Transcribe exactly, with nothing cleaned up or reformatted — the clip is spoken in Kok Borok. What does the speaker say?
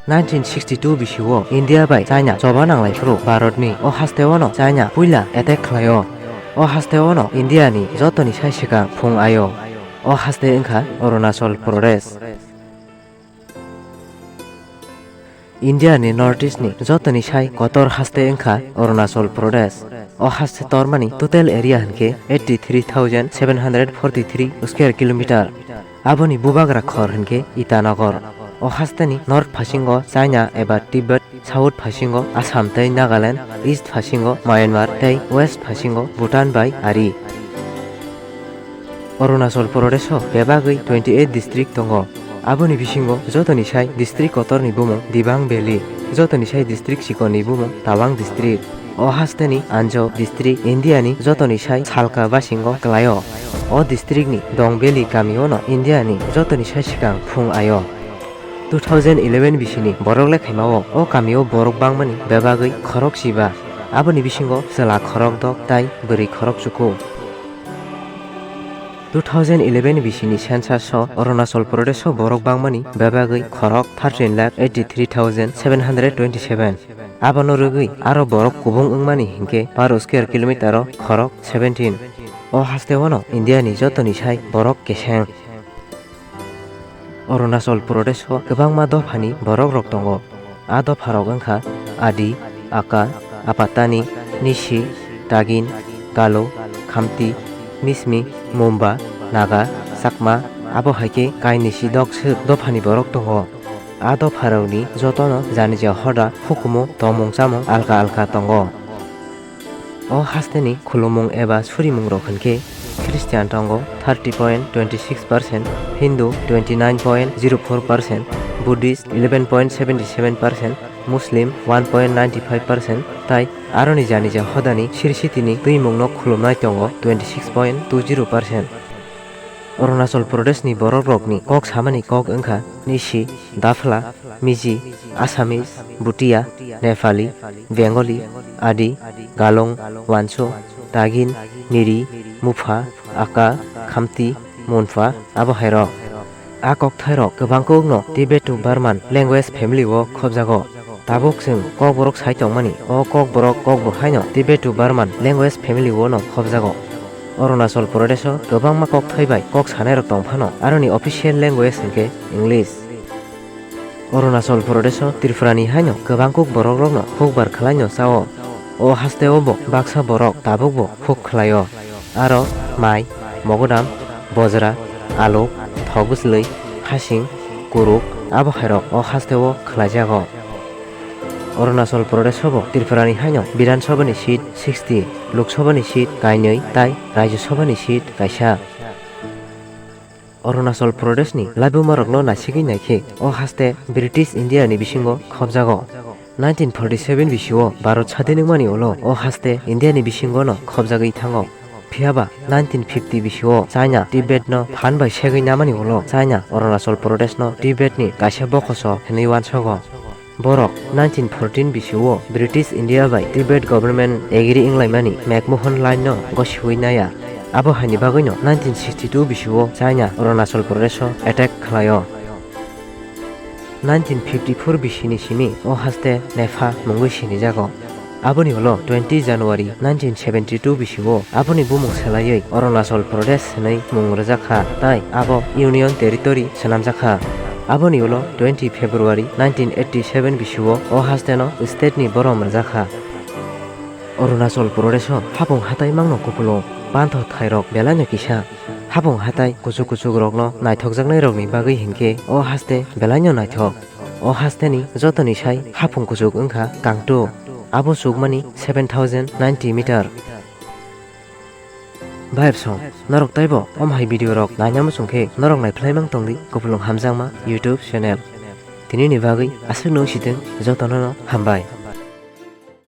Nineteen sixty two bisio India bai China choba nanglai phuru Bharatni o hasteo no China puila attack khlaio. O hasteo no India ni jotoni sai swkang phung aio. O haste wngkha Arunachal Pradesh. India ni North East ni jotoni sai kotor haste wngkha Arunachal Pradesh. O haste tormani total area hinkhe eighty three thousand seven hundred forty three square kilometer. Aboni bubagra khor hinkhe Itanagar. O hasteni north phasingo China eba Tibet, south phasingo Assam tei Nagaland, east phasingo Myanmar tei west phasingo Bhutan bai ari. Arunachal Pradesho bebagwi twenty eight district tongo. Aboni bisingo jotoni sai district kotorni bumung Dibang Valley, jotoni sai district sikonni bumung Tawang district. O hasteni Anjaw district India ni jotoni sai salka basingo kwlaio. O district ni Dong Valley kamio no India ni jotoni sai swkang phung aio. Two thousand eleven bisini borok lekhaimao o kamio borok bangmani bebagwi khorok chiba, aboni bisingo chwla khorok dok tai bwrwi khorok chuku. Two thousand eleven bisini census o Arunachal Pradesh o borok bangmani bebagwi khorok thirteen lakh eighty three thousand seven hundred twenty seven. Abono rwgwi aro borok kubung wngmani hinkhe per square kilometer o khorok seventeen. O hasteo no India ni jotoni sai borok keseng. Arunachal Pradesh o kwbangma dophani borok rok tongo. A dopha rok wngkha Adi, Aka, Apatani, Nisi, Tagin, Galo, Khamti, Mismi, Mumba, Naga, Chakma, abo hai khe kainwi si dok swk dophani borok tongo. A dopharokni jotono janija hoda, hukumu, tongmung chamung alka alka tongo. O hasteni khulumung eba surimungrok hinkhe Christian tongo thirty point twenty six percent, Hindu twenty nine point zero four percent, Buddhist eleven point seventy seven percent, Muslim one point ninety five percent, tai aroni janija hodani sirisitini twimungno khulumnai tongo twenty six point two zero percent. Arunachal Pradesh ni borok rokni kok samani kok wngkha Nisi, Dafla, Miji, Assamese, Bhutia, Nepali, Bengali, Adi, Galong, Wancho, Tagin, Miri, Mupha, Aka, Khamti, Munpha, abo hai rok. A kokthai rok kwbang kok no Tibeto Burman language family o khobjago. Tabuk chwng kokborok sai tongmani, o kokborok kokbo haino Tibeto Burman language family o no khobjago. Arunachal Pradesh o kwbangma kokthai bai kok sanairok tong phano, aroni official language hinkhe English. Arunachal Pradesh o Tripura ni haino kwbang kok borok rokno hukbar khlaino chao. O hasteo bo baksa borok tabukbo huk khlaio. Aro mai, mogodam, bojra, aluk, thok bwchwlwi, hasing, kuruk, abo hai rok o hasteo khlaijago. Arunachal Pradesh o bo Tripura ni haino Bidhan Sabha ni seat sixty, Lok Sabha ni seat kainwi tai Rajya Sabha ni seat kaisa. Arunachal Pradesh ni laibumarokno naisigwi naikhe o haste British India ni bisingo khobjago. Nineteen forty seven bisio Bharat sadin wngmani ulo o haste India ni bisingo no khobjagwi thango. Phiyaba nineteen fifty bisio China Tibet no phan bai segwi namani ulo China Arunachal Pradesh no Tibet ni kaisa bokoso hinwi uansogo. Borok nineteen fourteen bisio British India bai Tibet government agree wnglaimani McMahon Line no gosiwi naya. Abo haini bagwino nineteen sixty two bisio China Arunachal Pradesh o attack khlaio. Nineteen fifty four bisini simi o haste Nepha mungwi sinijago. Aboni ulo twenty January nineteen seventy two bisio aboni bumung selaiwi Arunachal Pradesh hinwi mung rwjakha, tai abo Union Territory swnamjakha. Aboni ulo twenty February nineteen eighty seven bisio o hasteno state ni borom rwjakha. Arunachal Pradesh o hapung hatai mangno kupulung, pantho thairok belaino kisa. Hapung hatai kuchuk kuchuk rokno naithokjaknai rokni bagwi hinkhe o haste belaino naithok. O hasteni jotoni sai hapung kuchuk wngkha Kangtu. Abo chukmani seven thousand ninety meter. Vibes song, norok taibo om hai video rok naina muchung khe norok naiphlai mang tongdi kupulung hamjakma YouTube channel. Tini ni bagwi aswk no sitwng jotono no hambai.